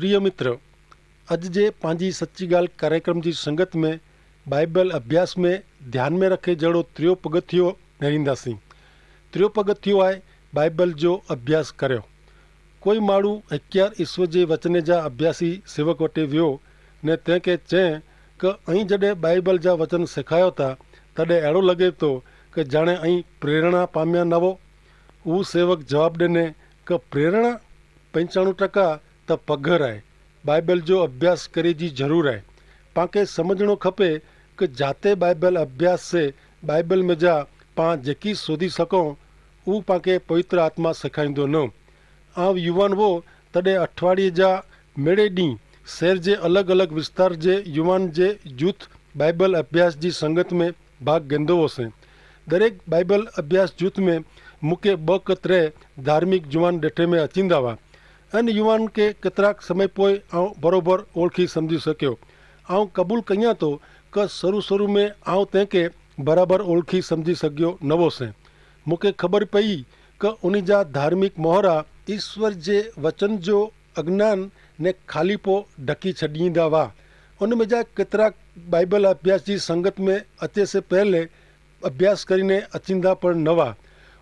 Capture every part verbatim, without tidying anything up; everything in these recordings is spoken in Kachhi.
પ્રિય મિત્ર, અજ જે પાંજી સચ્ચી ગાલ કાર્યક્રમ જી સંગત મેં બાઈબલ અભ્યાસ મેં ધ્યાન મેં રખે જેડો ત્રિયો પગથિયો નેરીંદા સી. ત્રિયો પગથિયો આય, બાઈબલ જો અભ્યાસ કર્યો. કોઈ માણુ હેક્યાર ઈસ્વર જે વચને જા અભ્યાસી સેવક વટે વ્યો ને તેંકે ચે કે અહીં જડે બાઈબલ જા વચન સેખાયો તા તદે એડો લગે તો કે જાણે અહીં પ્રેરણા પામ્યા નવો. ઉસેવક જવાબ દેને કે પ્રેરણા પંચાણું ટકા તો પગર આય. બાઈબલ જો અભ્યાસ કરે જી જરૂર આય. પાંકે સમઝણો ખપે કે જાતે બાઈબલ અભ્યાસ સે બાઈબલ મેં જા પાં જેકી શોધી સકો ઉપાંકે પવિત્ર આત્મા સેખાઈંદો ન. આવ યુવાન વો તદે અઠવાડિયે જા મેળે દી શહેર જે અલગ અલગ વિસ્તાર જે યુવાન જે જૂથ બાઈબલ અભ્યાસ જી સંગત મેં ભાગ ગેંદો વો સે. દરેક બાઈબલ અભ્યાસ જૂથ મેં મુકે બકત રહે ધાર્મિક જુવાન ડેઠે મેં અચિંદા વા. અન યુવાન કે કેતરાક સમય પોય આઉં બરોબર ઓળખી સમઝી શક્યો. આઉં કબૂલ કહિયા તો કે શરૂ શરૂ મેં આઉં તેંકે બરાબર ઓળખી સમઝી શક્યો નવો સે. મુકે ખબર પઈ કે ઉની જા ધાર્મિક મોહરા ઈસ્વર જે વચન જો અજ્ઞાન ને ખાલી પો ઢકી છડિયીંદા વા. ઉન મેં જા કેતરાક બાઈબલ અભ્યાસ જી સંગત મેં અચે સે પહેલે અભ્યાસ કરીને અચિંદા પણ નવા.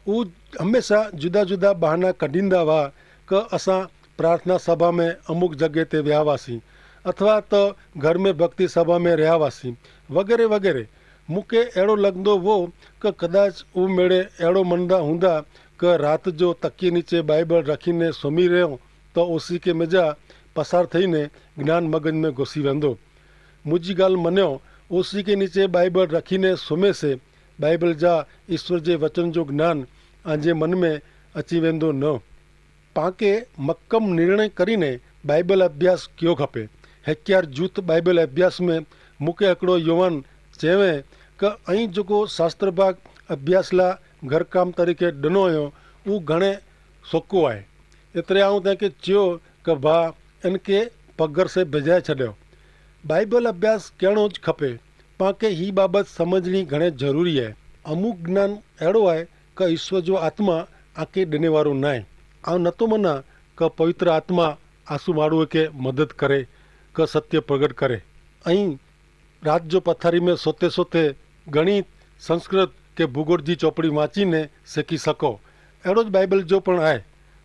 ઉહ હમેંશા જુદા જુદા બહાના કઢ઼િંદા વા કે અસાં પ્રાર્થના સભા મેં અમુક જગ્યા તે વ્યાવાસી અથવા તો ઘર મેં ભક્તિ સભા મેં રહ્યાવાસી વગેરે વગેરે. મુકે એડો લગદો વો કે કદાચ ઉહ મેળે એડો મનદા હુંદા કે રાત જો તકી નીચે બાઈબલ રખીને સોમી રહ્યો તો ઓસી કે મેજા પસાર થઈને જ્ઞાન મગજ મેં ઘોસી વેંદો. મુજી ગાલ મન્યો, ઓસી કે નીચે બાઈબલ રખીને સોમે સે બાઈબલ જા ઈસ્વર જે વચન જો જ્ઞાન આજે મન મેં અચી વેંદો ન. પાંકે મક્કમ નિર્ણય કરીને બાઈબલ અભ્યાસ કયો ખપે. હેક્યાર જૂથ બાઈબલ અભ્યાસ મેં મુકે હકડો યોવાન ચેવે કે અહીં જોકો શાસ્ત્રભાગ અભ્યાસલા ઘરકામ તરીકે ડનો અયો ઉં ઘણે સોકો આય. એતરે આઉં તેંકે ચ્યો કે ભા એનકે પગર સે ભેજાય છડ્યો. બાઈબલ અભ્યાસ કહેણો જ ખપે. પાંકે હી બાબત સમઝણી ઘણે જરૂરી હૈ. અમુક જ્ઞાન એડો હૈ કે ઈસ્વર જો આત્મા આકે દેને વારો નાય. આવ નતો મના કે પવિત્ર આત્મા આસુ માડૂએ કે મદદ કરે કે સત્ય પ્રગટ કરે. અહીં રાત જો પથારી મેં સોતે સોતે ગણિત, સંસ્કૃત કે ભૂગોળ જી ચોપડી વાંચીને સેખી સકો. એડો જ બાઈબલ જો પણ આય.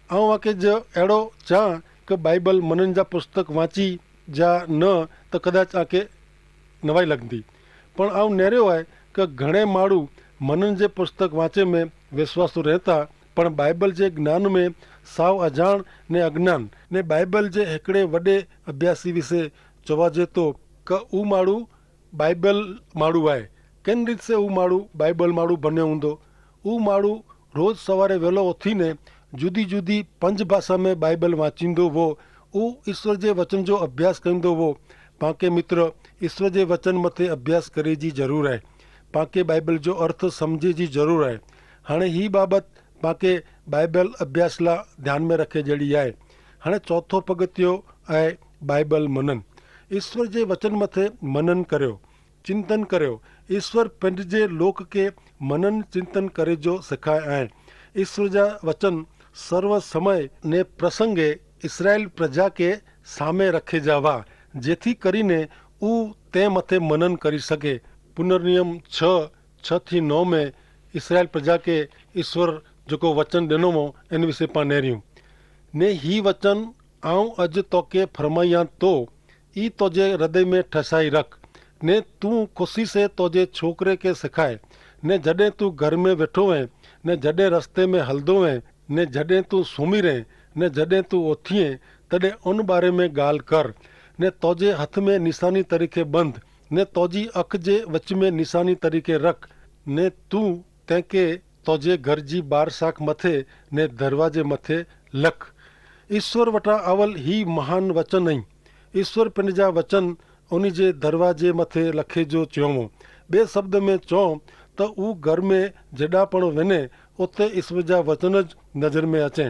આઉં આકે જ એડો ચાં કે બાઈબલ મનન જા પુસ્તક વાંચી જા ન તો કદાચ આકે નવાઈ લગદી. પણ આઉં નેર્યો આય કે ઘણે માડૂ મનન જે પુસ્તક વાંચે મેં વિશ્વાસુ રહેતા પણ બાઈબલ જે જ્ઞાન મેં સાવ અજાણ ને અજ્ઞાન ને બાઈબલ જે હેકડે વડે અભ્યાસી વિશે ચોવાજે તો કે ઉ માડૂ બાઈબલ માડૂ આય. કેન રીત સે ઉ માડૂ બાઈબલ માડૂ ભન્યો હુંદો? ઉ માડૂ રોજ સવારે વેલો ઓથી ને જુદી જુદી પંજ ભાષા મેં બાઈબલ વાંચીંદો વો. ઉ ઈસ્વર જે વચન જો અભ્યાસ કરીંદો વો. પાંકે મિત્ર, ઈસ્વર જે વચન મતે અભ્યાસ કરે જી જરૂર આય. પાંકે બાઈબલ જો અર્થ સમઝે જી જરૂર આય. હાણે હી બાબત પાંકે બાઈબલ અભ્યાસ લા ધ્યાન મેં રખે જેડી આય. હાણે ચોથો પગત્યો આય બાઈબલ મનન. ઈસ્વર જે વચન મતે મનન કર્યો, ચિંતન કર્યો. ઈસ્વર પેંધ જે લોક કે મનન ચિંતન કરે જો સિખાય આય. ઈસ્વર જા વચન સર્વ સમય ને પ્રસંગે ઇસરાયેલ પ્રજા કે સામે રખે જાવા જેથી કરીને ઉ તે મતે મનન કરી શકે. પુનર્નિયમ છ, છ થી નવ મેં ઇસરાયેલ પ્રજા કે ઈસ્વર જોકો વચન દેનો મો એન વિશે પાનેર્યું. ને હી વચન આઉં અજ તોકે ફરમાઈયા તો ઈ તોજે હૃદય મેં ઠસાઈ રખ. ને તું ખુશી સે તોજે છોકરે કે સિખાય. ને જડે તું ઘર મેં વેઠો હૈ, ને જડે રસ્તે મેં હલદો હૈ, ને જડે તું સુમી રહે, ને જડે તું ઓથિયે, તદે ઉન બારે મેં ગાલ કર. ને તોજે હથ મેં નિશાની તરીકે બંધ, ને તોજી અખ જે વચ મેં નિશાની તરીકે રખ. ને તું તેંકે તોજે ઘર જી બાર શાખ મતે ને દરવાજે મતે લખ. ઈસ્વર વટા આવલ હી મહાન વચન અહીં. ઈસ્વર પેનજા વચન ઉની જે દરવાજે મતે લખે જો ચ્યોમો. બે શબ્દ મેં ચો તો ઉં ઘર મેં જેડા પણ વેને ઉતે ઈસ્વર જા વચન જ નજર મેં અચે.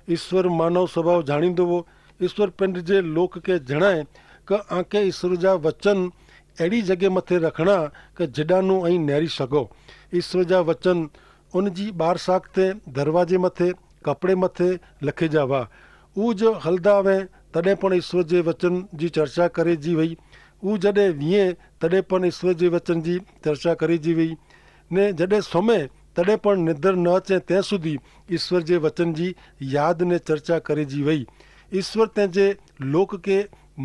ઈસ્વર માનવ સ્વભાવ જાણી દોવો. ઈસ્વર પેનજે લોક કે જણાય કે આંકે ઈસ્વર જા વચન એડી જગે મતે રખણા કે જેડાનું અહીં નેરી શકો. ઈસ્વર જા વચન ઉન જી બાર શાખ તે દરવાજે મતે કપડે મતે લખે જા વા. ઉજ હલદા વે તદે પણ ઈસ્વર જે વચન જી ચર્ચા કરે જી વય. ઉજદે વિયે તદે પણ ઈસ્વર જે વચન જી ચર્ચા કરે જી વય. ને જદે સમય તદે પણ નિદર ન અચે તે સુધી ઈસ્વર જે વચન જી યાદ ને ચર્ચા કરે જી વય. ઈસ્વર તે જે લોક કે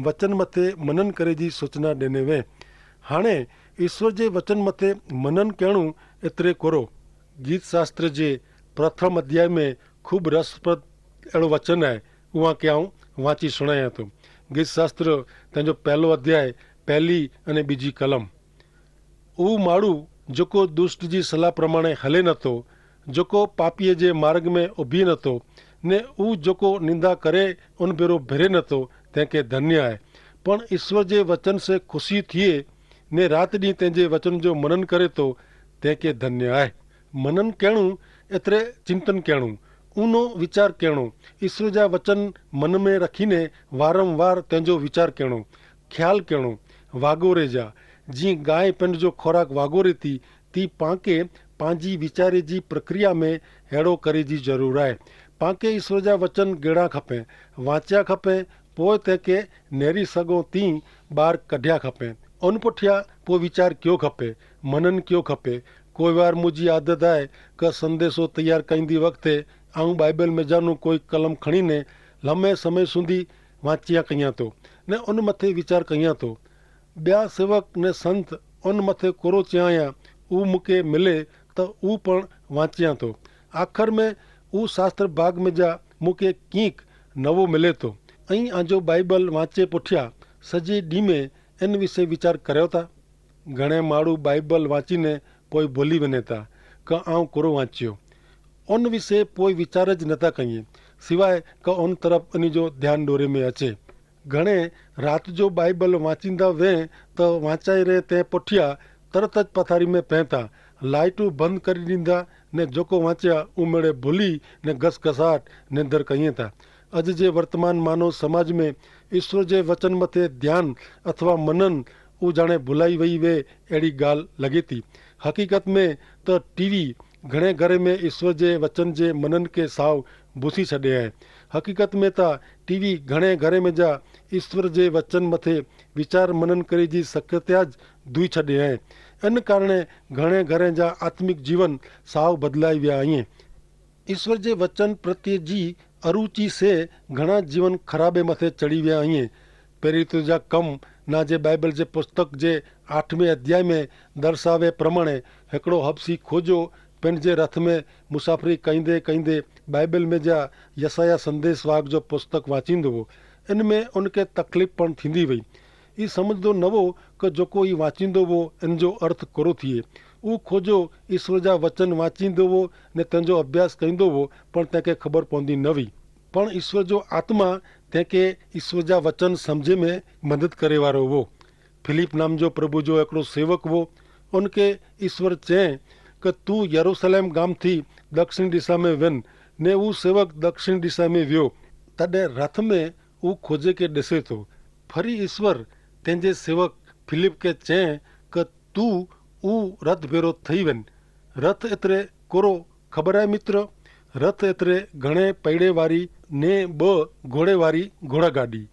વચન મતે મનન કરે જી સૂચના દેને વે. હાણે ઈસ્વર જે વચન મતે મનન કહેણું એતરે કોરો. ગીતશાસ્ત્ર જે પ્રથમ અધ્યાય મેં ખુબ રસપ્રદ એડો વચન આય. ઉઆ કે આઉં વાંચી સુણાયા તો. ગીતશાસ્ત્ર તેનો પહેલો અધ્યાય પહેલી અને બીજી કલમ. ઉ માડૂ જોકો દુષ્ટ જી સલાહ પ્રમાણે હલે નતો, જોકો પાપીએ જે માર્ગ મેં ઉભી નતો, ને ઉ જોકો નિંદા કરે ઉન ભેરો ભેરે નતો, તેંકે ધન્ય આય. પણ ઈસ્વર જે વચન સે ખુશી થિયે ને રાત દી તેંજે વચન જો મનન કરે તો તેંકે ધન્ય આય. મનન કહેણું એતરે ચિંતન કહેણું, ઉનો વિચાર કહેણો, ઈસ્વર જા વચન મન મેં રખીને વારંવાર તેંજો વિચાર કહેણો, ખ્યાલ કહેણો. વાગોરે જા જી ગાય પેંડ જો ખોરાક વાગોરે તી તી પાંકે પાંજી વિચારે જી પ્રક્રિયા મેં હેડો કરે જી જરૂર આય. પાંકે ઈસ્વર જા વચન ગેડા ખપે, વાંચ્યા ખપે, પોય તેંકે નેરી સગો તી બાર કઢ્યા ખપે. અનપઠ્યા પોય વિચાર ક્યો ખપે, મનન ક્યો ખપે. કોઈ વાર મુઝે આદત આય કે સંદેશો તૈયાર કઈંદી વખતે આઉં બાઈબલ મેં જાનું કોઈ કલમ ખણીને લમે સમય સુધી વાંચ્યા કહિયા તો ને અન મતે વિચાર કહિયા તો. બ્યા સેવક ને સંત અન મતે કોરો ચ્યાયા ઉ મુકે મિલે તો ઉ પણ વાંચ્યા તો. આખર મેં ઉ શાસ્ત્ર ભાગ મેં જા મુકે કિંક નવો મિલે તો. અહીં આજો બાઈબલ વાંચે પુઠ્યા સજી ડીમે એન વિશે વિચાર કર્યો તા. ઘણે માડૂ બાઈબલ વાંચીને પોય ભોલી વેને તા કે આઉં કોરો વાંચ્યો. અન વિશે પોય વિચાર જ નતા કહિએ સિવાય કે અન તરફ અની જો ધ્યાન ડોરે મેં અચે. ઘણે રાત જો બાઈબલ વાંચીંદા વે તો વાંચાઈ રહે તે પઠ્યા તરત જ પથારી મેં પહેતા, લાઈટું બંધ કરી દીંદા ને જોકો વાંચ્યા ઉમેડે ભૂલી ને ઘસઘસાટ નેંદર કહિએ તા. અજ જે વર્તમાન માનવ સમાજ મેં ઈસ્વર જે વચન મતે ધ્યાન અથવા મનન ઉજાણે ભૂલાઈ વહી વે એડી ગાલ લગેતી. હકીકત મેં તો ટીવી ઘણે ઘરે મેં ઈસ્વર જે વચન જે મનન કે સાવ ભૂસી છડે હૈ. હકીકત મેં તા ટીવી ઘણે ઘરે મેં જા ઈસ્વર જે વચન મતે વિચાર મનન કરી જી શક્યતા જ દૂઈ છડે હૈ. એન કારણે ઘણે ઘરે જા આત્મિક જીવન સાવ બદલાઈ વ્યા હૈં. ઈસ્વર જે વચન પ્રત્યે જી અરૂચિ સે ઘણા જીવન ખરાબે મતે ચડી વ્યા હૈં. પેરિત જા કમ ના જે બાઈબલ જે પુસ્તક જે આઠમે અધ્યાય મેં દર્શાવે પ્રમાણે હેકડો હબસી ખોજો પેન જે રથ મેં મુસાફરી કઈંદે કઈંદે બાઈબલ મેં જા યસાયા સંદેસવાગ જો પુસ્તક વાંચીંદો વો. એન મેં ઉનકે તકલીફ પણ થીંદી વય. ઈ સમઝદો નવો કે જોકો ઈ વાંચીંદો વો એન જો અર્થ કરો થિયે. ઉં ખોજો ઈસ્વર જા વચન વાંચીંદો વો ને તેનજો અભ્યાસ કઈંદો વો, પણ તેંકે ખબર પોંદી નવી. પણ ઈસ્વર જો આત્મા તેંકે ઈસ્વર જા વચન સમઝે મેં મદદ કરે વારો વો. ફિલિપ નામ જો પ્રભુ જો એકડો સેવક વો, ઉનકે ઈસ્વર ચે કે તું યરુસલેમ ગામ થી દક્ષિણ દિશા મેં વેન. ને ઉં સેવક દક્ષિણ દિશા મેં વ્યો. તદે રથ મેં ઉં ખોજે કે દેસે તો. ફરી ઈસ્વર તેનજે સેવક ફિલિપ કે ચે કે તું ઉં રથ ભેરો થઈ વેન. રથ એતરે કોરો ખબર હૈ મિત્ર? રથ એતરે ઘણે પૈડે વારી ને બ ઘોડે વારી ઘોડા ગાડી.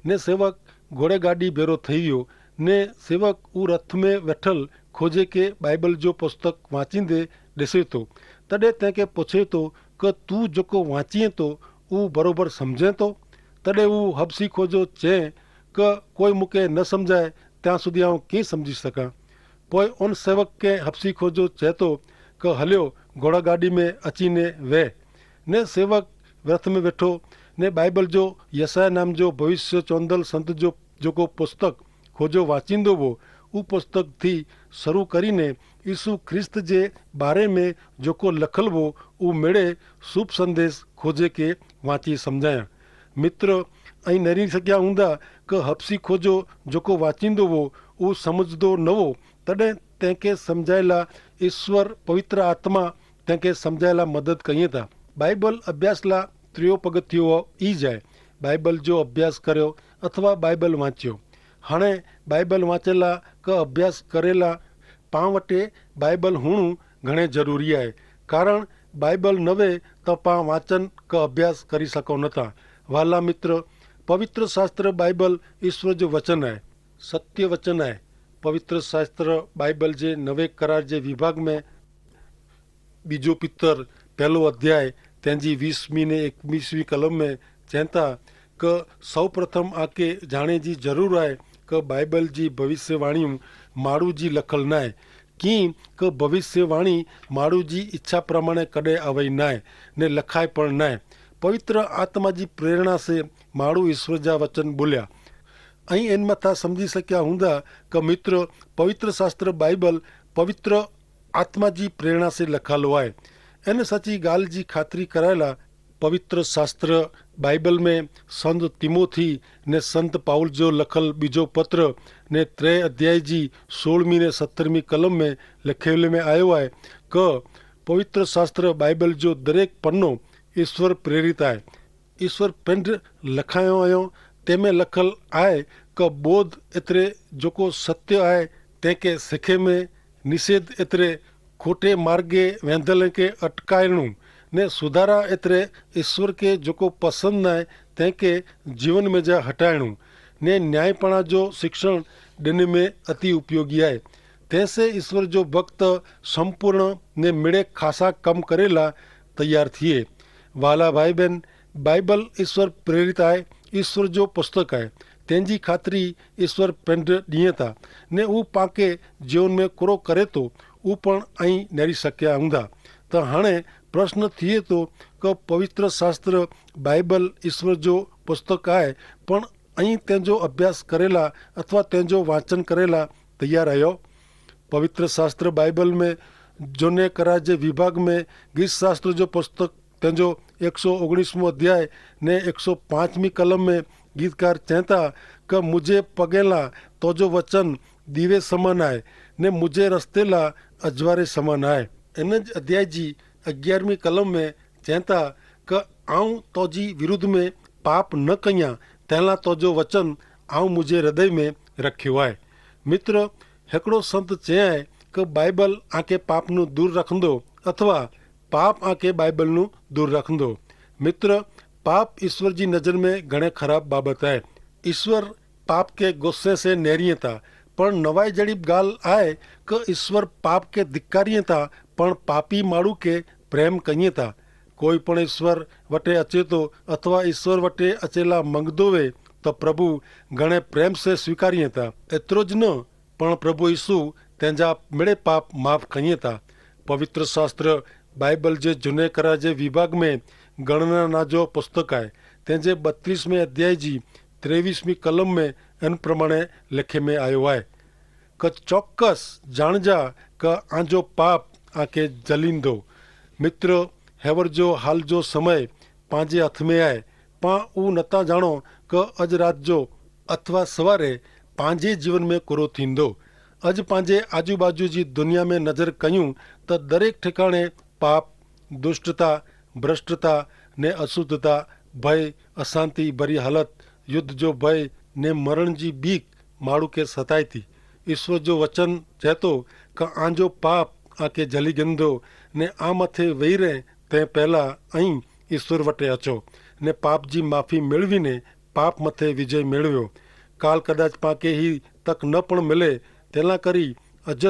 ને સેવક ઘોડે ગાડી ભેરો થઈ વ્યો. ને સેવક ઉં રથ મેં વેઠલ ખોજે કે બાઈબલ જો પુસ્તક વાંચીંદે દેસે તો. તદે તેંકે પોછે તો કે તું જોકો વાંચીએ તો ઉં બરોબર સમઝે તો? તદે ઉં હબસી ખોજો ચે કે કોઈ મુકે ન સમઝાય ત્યાં સુધી આઉં કી સમઝી સકાં? પોય ઉન સેવક કે હબસી ખોજો ચેતો કે હલ્યો ઘોડાગાડી મેં અચીને વે. ને સેવક વ્યર્થ મેં વેઠો ને બાઈબલ જો યસાય નામ જો ભવિષ્ય ચોંદલ સંત જો જોકો પુસ્તક ખોજો વાંચીંદો વો, ઉં પુસ્તક થી શરૂ કરીને ઈસુ ખ્રિસ્ત જે બારે મેં જોકો લખલ વો ઉં મેળે શુભ સંદેશ ખોજે કે વાંચી સમઝાયા. મિત્ર, અહીં નરી શક્યા હુંદા કે હપસી ખોજો જોકો વાંચીંદો વો ઉં સમઝદો નવો, તદે તેંકે સમઝાયેલા ઈસ્વર પવિત્ર આત્મા તેંકે સમઝાયેલા મદદ કહિયે તા. બાઈબલ અભ્યાસલા ત્રિયો પગથિયો ઈ જાય. બાઈબલ જો અભ્યાસ કર્યો અથવા બાઈબલ વાંચ્યો. હણે બાઈબલ વાંચેલા કે અભ્યાસ કરેલા પાં વટે બાઈબલ હુણું ઘણે જરૂરી આય. કારણ બાઈબલ નવે તો પાં વાંચન કે અભ્યાસ કરી શકો નતા. વહાલા મિત્ર, પવિત્ર શાસ્ત્ર બાઈબલ ઈસ્વર જો વચન આય, સત્ય વચન આય. પવિત્ર શાસ્ત્ર બાઈબલ જે નવે કરાર જે વિભાગ મેં બીજો પિતર પહેલો અધ્યાય તેની વીસમી ને એકવીસમી કલમ મેં ચેંતા કે સૌ પ્રથમ આકે જાણે જી જરૂર આય કે બાઈબલ જી ભવિષ્યવાણીઓ માડૂ જી લખલ નાય. કિંક ભવિષ્યવાણી માડૂ જી ઇચ્છા પ્રમાણે કદે આવય નાય ને લખાય પણ નાય. પવિત્ર આત્મા જી પ્રેરણા સે માડૂ ઇશ્વર જા વચન બોલ્યા. અહીં એન મતા સમઝી શક્યા હુંદા કે મિત્ર, પવિત્ર શાસ્ત્ર બાઈબલ પવિત્ર આત્મા જી પ્રેરણા સે લખાલો આય. એન સચી ગાલ જી ખાતરી કરાયેલા પવિત્ર શાસ્ત્ર બાઈબલ મેં સંત તિમોથી ને સંત પાઉલ જો લખલ બીજો પત્ર ને ત્રે અધ્યાય જી સોળમી ને સત્તરમી કલમ મેં લખેલ મેં આયો આય કે પવિત્ર શાસ્ત્ર બાઈબલ જો દરેક પન્નો ઈસ્વર પ્રેરિત આય. ઈસ્વર પેંધ લખાયો અયો તેમે લખલ આય કે બોધ એતરે જોકો સત્ય આય તેંકે સેખે મેં નિષેધ એતરે ખોટે માર્ગે વેંધલ કે અટકાયણું ને સુધારા એતરે ઈસ્વર કે જોકો પસંદ નાય તેંકે જીવન મેં જા હટાયણું ને ન્યાયીપણા જો શિક્ષણ દેને મેં અતિ ઉપયોગી આય. તેસે ઈસ્વર જો ભક્ત સંપૂર્ણ ને મેળે ખાસા કમ કરેલા તૈયાર થિયે. વહાલા ભાઈબેન, બાઈબલ ઈસ્વર પ્રેરિત આય, ઈસ્વર જો પુસ્તક આય. તેની ખાતરી ઈસ્વર પેંધ દિયે તા ને ઉપાંકે જીવન મેં કોરો કરે તો ઉપણ અહીં નેરી શક્યા હુંદા. તો હણે પ્રશ્ન થિયે તો કે પવિત્ર શાસ્ત્ર બાઈબલ ઈસ્વર જો પુસ્તક આય, પણ અહીં તેનો અભ્યાસ કરેલા અથવા તેનો વાંચન કરેલા તૈયાર આયો? પવિત્ર શાસ્ત્ર બાઈબલ મેં જોને કરા જે વિભાગ મેં ગ્રીસ શાસ્ત્ર જો પુસ્તક તેનો એકસો ઓગણીસમો અધ્યાય ને એકસો પાંચમી કલમ મેં ગીતકાર ચેંતા કે મુઝે પગેલા તોજો વચન દીવે સમાન આય ને મુઝે રસ્તેલા અજવારે સમાન આય. એન જ અધ્યાય જી અગિયારમી કલમ મેં ચેંતા કે આઉં તોજી વિરુદ્ધ મેં પાપ ન કહિયા તેલા તોજો વચન આઉં મુઝે હૃદય મેં રખ્યો આય. મિત્ર, હેકડો સંત ચે આય કે બાઈબલ આંકે પાપનું દૂર રખંદો અથવા પાપ આંકે બાઈબલનું દૂર રખંદો. મિત્ર, પાપ ઈસ્વર જી નજર મેં ઘણે ખરાબ બાબત આય. ઈસ્વર પાપ કે ગુસ્સે સે નેરિયે તા, પણ નવાઈ જેડી ગાલ આય કે ઈસ્વર પાપ કે ધિક્કારિયે તા, પણ પાપી માડૂ કે પ્રેમ કહિયે તા. કોઈ પણ ઈસ્વર વટે અચેતો અથવા ઈસ્વર વટે અચેલા મંગદો વે તો પ્રભુ ઘણે પ્રેમ સે સ્વીકારિયે તા. એતરો જ ન પણ પ્રભુ ઈસુ તેનજા મેડે પાપ માફ કહિયે તા. પવિત્ર શાસ્ત્ર બાઈબલ જે જુને કરા જે વિભાગ મેં ગણના ના જો પુસ્તક આય, તેનજે બત્રીસમે અધ્યાય જી ત્રેવીસમી કલમ મેં એન પ્રમાણે લેખે મેં આયો આય કે ચોક્કસ જાણજા કે આજો પાપ આકે જલીન દો. મિત્ર, હેવર જો હાલ જો સમય પાંજે હાથ મેં આય. પાં ઉં નતા જાણો કે અજ રાત જો અથવા સવારે પાંજે જીવન મેં કોરો થીંદો. અજ પાંજે આજુબાજુ જી દુનિયા મેં નજર કહ્યું તો દરેક ઠિકાણે પાપ, દુષ્ટતા, ભ્રષ્ટતા ને અશુદ્ધતા, ભય, અશાંતિ, ભરી હાલત, યુદ્ધ જો ભય ને મરણ જી બીક માડૂ કે સતાયતી. ઈસ્વર જો વચન ચેતો કે આજો પાપ આકે જલી ગંદો ને આ મતે વહી રહે તે પહેલા અહીં ઈસ્વર વટે અચો ને પાપ જી માફી મેળવી ને પાપ મતે વિજય મેળવ્યો. કાલ કદાચ પાંકે હી તક ન પણ મિલે, તેલા કરી અજ જ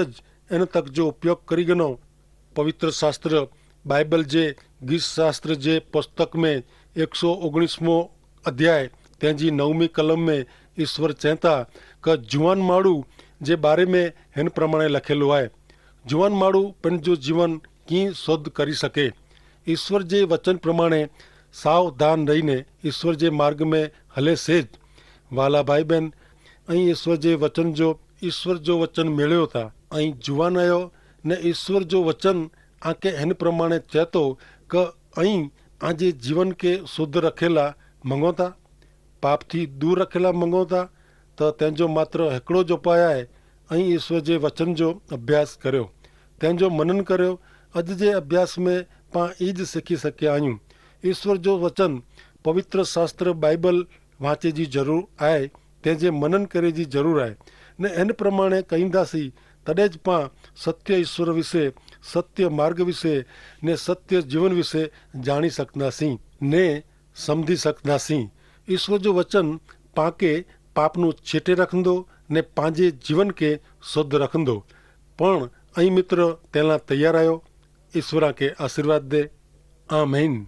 એન તક જો ઉપયોગ કરી ગનો. પવિત્ર શાસ્ત્ર બાઈબલ જે ગ્રીસ શાસ્ત્ર જે પુસ્તક મેં એકસો ઓગણીસમો અધ્યાય તેની નવમી કલમ મેં ઈસ્વર ચેંતા કે જુવાન માડૂ જે બારે મેં હેન પ્રમાણે લખેલો આય. જુવાન માડૂ પણ જો જીવન કી શોધ કરી શકે? ઈસ્વર જે વચન પ્રમાણે સાવધાન રહીને ઈસ્વર જે માર્ગ મેં હલે સે જ. વાલા ભાઈબેન, અહીં ઈસ્વર જે વચન જો ઈસ્વર જો વચન મેળ્યો તા. અહીં જુવાન આયો ને ઈસ્વર જો વચન આંકે હેન પ્રમાણે ચેતો કે અહીં આજે જીવન કે શુદ્ધ રખેલા મંગોતા, પાપથી દૂર રખેલા મંગોતા. તો તેનજો માત્ર હેકડો જ ઉપાય આય. અહીં ઈસ્વર જે વચન જો અભ્યાસ કર્યો, તેનજો મનન કર્યો. અજ જે અભ્યાસ મેં પાં ઈ જ શીખી શક્યા આયું. ઈસ્વર જો વચન પવિત્ર શાસ્ત્ર બાઈબલ વાંચે જી જરૂર આય, તે જે મનન કરે જી જરૂર આય. ને એન પ્રમાણે કહીંદા સી તદે જ પાં સત્ય ઈસ્વર વિશે, સત્ય માર્ગ વિશે ને સત્ય જીવન વિશે જાણી શકના સી ને સમઝી શકના સી. ઈસ્વર જો વચન પાંકે પાપનું છેટે રખંદો ને પાંજે જીવન કે શુદ્ધ રખંદો. પણ અહીં મિત્ર તેલા તૈયાર આયો. ઈસ્વર આંકે આશીર્વાદ દે. આમેન.